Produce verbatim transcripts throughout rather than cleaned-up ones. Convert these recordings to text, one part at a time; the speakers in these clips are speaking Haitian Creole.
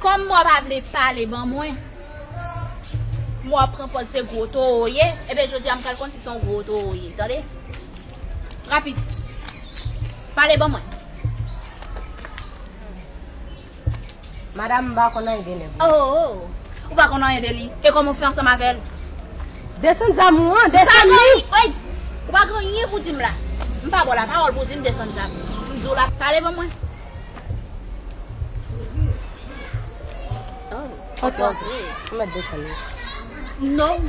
Kòm mwen pa vle pale ban mwen, mwen pran pòz se gwo towo ye, ebyen jodi a m pral konn si se yon gwo towo ye, tande? Rapid. Pale ban mwen. Madanm, m pa konn anyen de nèg. Oh, oh. Ou pa konn anyen de li. E kòman w fè ansanm avè l? Desann zam ou an, desann li. Ou pa gen anyen pou di m la. M pa ba w lapawòl pou di m desann zam. M di w la, pale ban mwen. Oh, ok, ok. Ou mèt desann li. Non.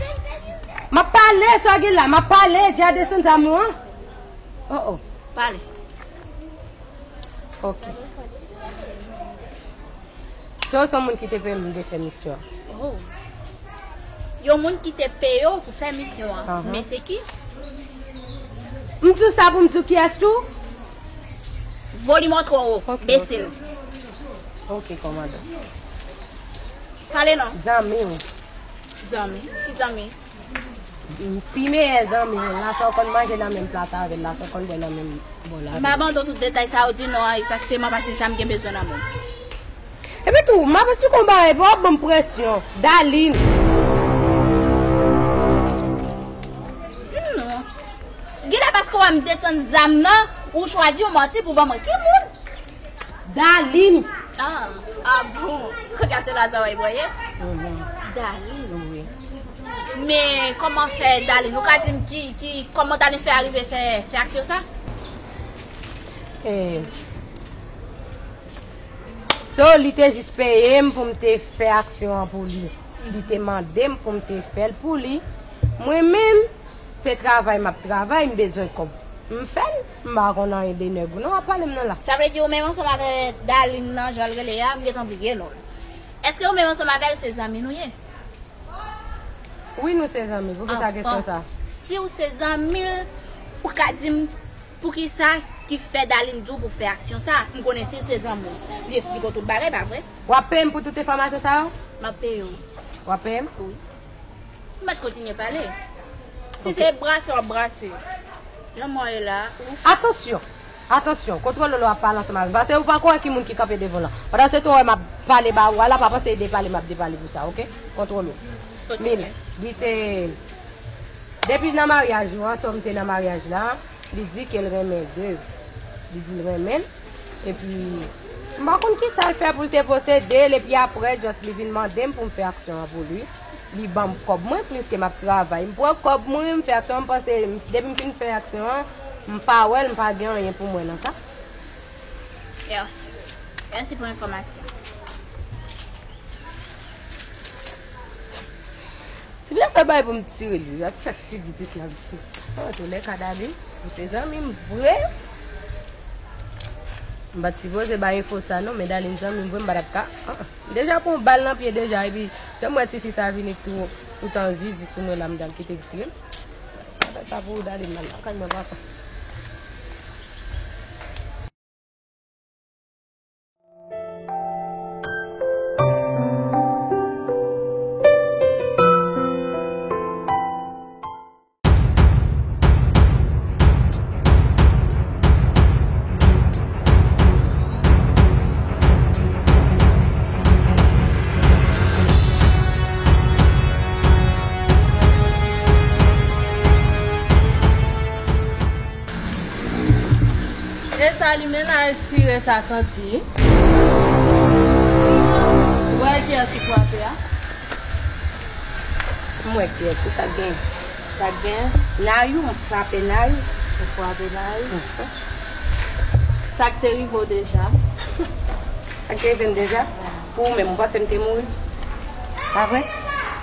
M ap pale, sa w gen la, m ap pale, di a desann zam ou an. Oh, oh. Pale. Ok. Se w se yon moun ki te peye m de fè misyon an. Oh. Yon moun ki te peye w pou fè misyon an. Men se ki? M di w sa pou m di w kiyès tou? Volim ou twò wo. Bese l. Ok, kòmandan. Pale non. Zanmi w. Zanmi? Ki zanmi? Pi meyè zanmi w, la sa w konn manje nan menm plat avè l, la sa w konn bwè nan menm bòl avè l. M abandon tout detay sa yo, di non an egzakteman paske sa m gen bezwen nan men w. Epi tou, m ap esplike w yon bagay, pa w ap ban m presyon. Darline. Non. Genlè paske w wè m desann zam nan, ou chwazi yon manti pou ban mwen. Ki moun? Darline. Ah, ah bon. Kounye a se la sa w ap voye? Darline. Wi. Men kòman fè Darline? Ou ka di m ki, ki, kòman Darline fè arive fè, fè aksyon sa? Eh. So, li te jis peye m pou m te fè aksyon an pou li. Li te mande m pou m te fè l pou li. Mwen menm, se travay m ap travay, m bezwen kòb. M fè l, m pa konn anyen de nèg ou non, w ap pale m nan la. Sa vle di ou menm ansanm avè Darline nan, jan l rele a, m gentan bliye non l. Èske ou menm ansanm avè l se zanmi nou ye? Wi, nou se zanmi. Poukisa kesyon sa? Si w se zanmi l, ou ka di m poukisa ki fè Darline di w pou fè aksyon sa? M konnen si l se zanmi w, li esplike w tout bagay, pa vre? W ap peye m pou tout enfòmasyon sa yo? M ap peye w. W ap peye m? Wi. M mèt kontinye pale. Si se brase w ap brase. Jan mwen ye la, ou. Atansyon! Atansyon! Kontwole lè w ap pale ansanm avè m. Paske ou pako wè ki moun ki kanpe devan w lan. Pandan se tan w wè m ap pale ba ou a la, pa panse e depale m ap depale pou sa, oke? Kontwole w. Kontinye. Min, li te. Depi nan maryaj nou an, sou m te nan maryaj la, li di ke l renmen Dev. Li di l renmen l. Epi, m pa konn kisa l fè pou l te posede l, epi aprè, just li vin mande m pou m fè aksyon an pou li. Li ban m kòb mwen, pliske m ap travay. M pran kòb mwen, m fè aksyon an, m panse, depi m fin fè aksyon an, m pa wè l, m pa gen anyen pou mwen nan sa. Mèsi. Mèsi pou enfòmasyon. Ti fi ap fè bagay pou m tire l wi, ap fè figi ti fi a visye. Antouka Darline, ou se zanmi m vre. M pa t sipoze bay enfo sa non, men Darline zanmi m vre, m pa t ap ka. Anhan. M deja pran yon bal nan pye deja, epi jan m wè ti fi sa vini tou, toutan zizi sou mwen la, m t ap kite l tire m. M pa fè sa pou ou Darline, m al lakay mwen papa. E sa li menm la enspire sa santi. Ou wè kiyès ki frape a? M wè kiyès wi, sa k gen? Sa k gen? Nayou, m frape Nayou. Ou frape Nayou? Sa k te rive w deja? Sa k te rive m deja? Pou ou menm, ou panse m te mouri? Pa vre?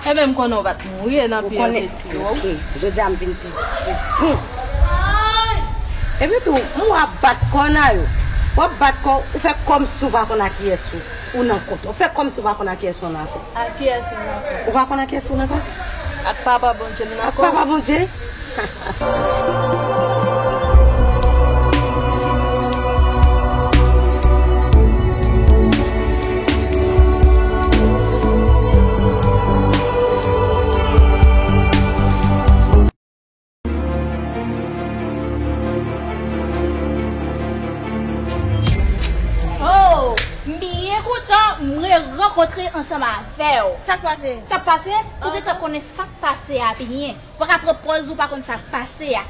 Enben, m konnen w pa t mouri, e nan pye yo te tire w. Ok, jodi a m vin pi. Epi tou, m wè w ap bat kò w Nayou. W ap bat kò w, ou fè kòmsi w pa konn a kiyès ou, ou nan kont. Ou fè kòmsi w pa konn a kiyès ou nan kont. A kiyès ou nan kont? Ou pa konn a kiyès ou nan kont? Ak Papa Bondye m nan kont. Ak Papa Bondye? Oh, m byen kontan. M re rankontre ansanm avè w. Sa k pase? Sa k pase? Ou gentan konnen sa k pase a byen. Ou pa ka pran pòz ou pa konn sa k pase a.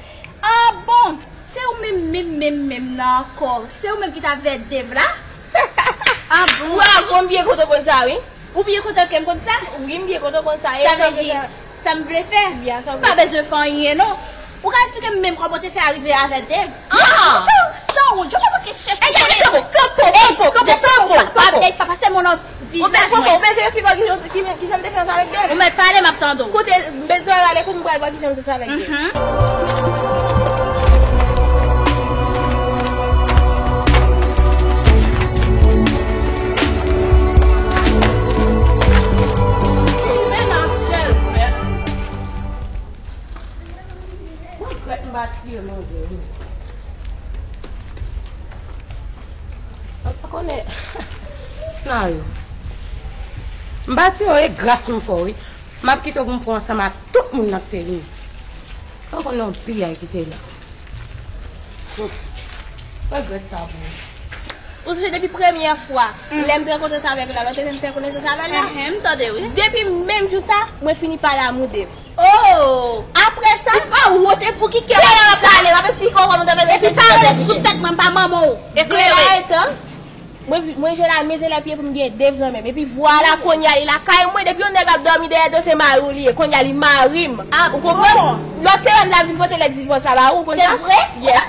Ah bon, se ou menm, menm, menm, menm nan ankò. Se ou menm ki t ap vè Dave la? Ah bon? Bravo, m byen kontan konn sa, wi. Ou byen kontan ke m konn sa? Wi, m byen kontan konn sa. Sa vle di, sa m vle fè? M pa bezwen fè anyen, non. Ou ka eksplike m menm kòman w te fè arive avè Dave? Ah! Monchè, ou sanwont, jan w manke chèch. Ey, ey, ey, kanpe, kanpe, kanpe, kanpe, kanpe, kanpe. Ey, papa, se moun nan vizaj mwen. Ou bezwen eksplike ki jan, ki, ki jan m te fè sa avèk Dave? Ou mèt pale, m ap tande w. Koute, m bezwen rale kou m pral wè ki jan m te fè avèk Dave. Mhm. Men nan sèl frè. Mwen kwè m pa tiye manzè, wi. Mwen pa konnen. Nan yo. M pa tiye w, e gras m fè w, wi. M ap kite w pou m pran ansanm ak tout moun nan k te vini. Mwen konnen yon piyay ki te la. Mwen regrèt sa pou ou. Ou sonje depi premyè fwa, lè m te rankontre sa avèk la, lè w te vin fè konesans avè l la? Ehe, m tande, wi. Depi menm jou sa, mwen fini pa damou Dave. Oh! Apre sa, ou pa wont epi pou ki kè w ap di sa? Pale, m ap eksplike w kòman m te fè. Epi pale sou tèt mwen, m pa manman w. Eklere. Deja etan, mwen, mwen jwe la men zèl epye pou m gen Dave nan men m. Epi vwala, kounye a li lakay mwen, depi yon nèg ap dòmi dèyè do, se mari w li ye. Kounye a li mari m. Ah bon? Ou konprann? Lòt semèn la vin pote lèt divòs la ba ou, ou konn sa? Se vre? Yes.